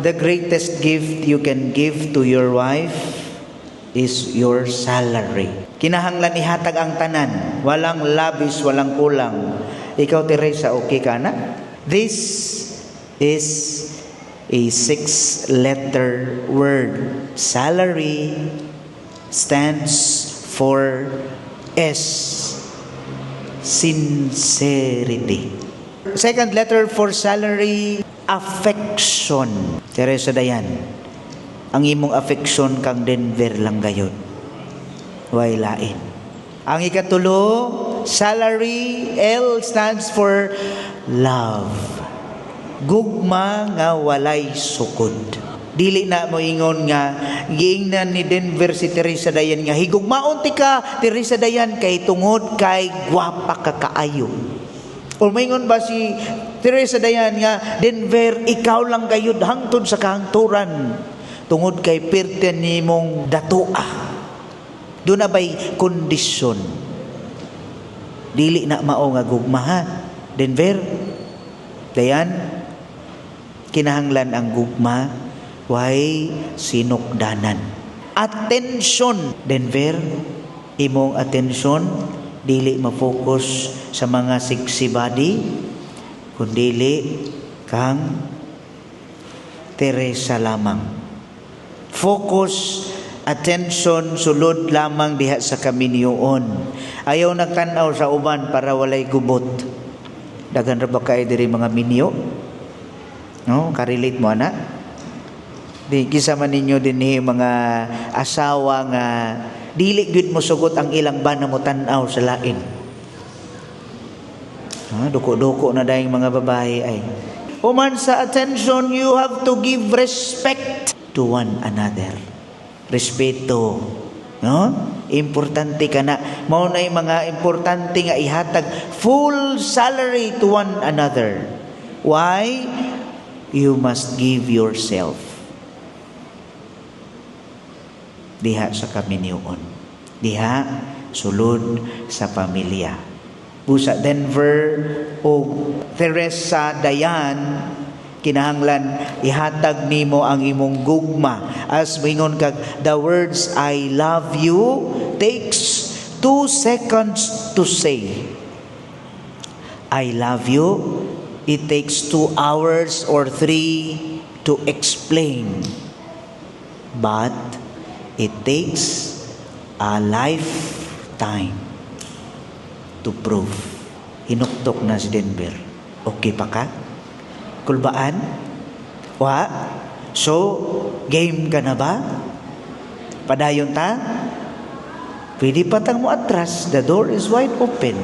The greatest gift you can give to your wife is your salary. Kinahanglan ihatag ang tanan, walang labis, walang kulang. Ikaw, Teresa, okay ka na? This is a six-letter word. Salary stands for S, sincerity. Second letter for salary, affection. Teresa Dayan, ang imong affection kang Denver lang gayod. Way lain. Ang ikatulo, salary, L stands for love. Gugma nga walay sukod. Dili na mo ingon nga giingnan ni Denver si Teresa Dayan nga higugmaon ti ka, Teresa Dayan, kay tungod kay gwapa ka kaayo. O maingon ba si Teresa Dayan nga, "Denver, ikaw lang gayud hangtod sa kahangturan tungod kay pirte nimong datoa"? Duna ba'y kondisyon? Dili na mao nga gugma ha. Denver, Dayan, kinahanglan ang gugma way sinukdanan. Attention, Denver, imong attention dili ma-focus sa mga sexy body kundili kang Teresa lamang. Focus, attention, sulod lamang diha sa kaminyoon. Ayaw nagtanaw sa uban para walay gubot. Daghan ra ba kay diri mga minyo? No, ka-relate mo ana? Di kinsa man ninyo dinhi mga asawa nga dili gyud mo sugot ang ilang bana mo tan-aw sa lain? Ha, duko-duko na dayong mga babae ay. Human sa attention, you have to give respect to one another. Respeto. No? Importante ka na. Mao na yung mga importante nga ihatag full salary to one another. Why? You must give yourself diha sa kaminyoon. Diha sulod sa pamilya. Busa Denver o Teresa Dayan, kinahanglan ihatag nimo ang imong gugma. As moingon kag the words "I love you" takes 2 seconds to say. "I love you," it takes 2 hours or 3 to explain. But it takes a lifetime to prove. Hinuktok na si Denver. Okay pa ka? Kulbaan? Wa? So, game ka na ba? Padayon ta? Pwede pa tang mo atras. The door is wide open.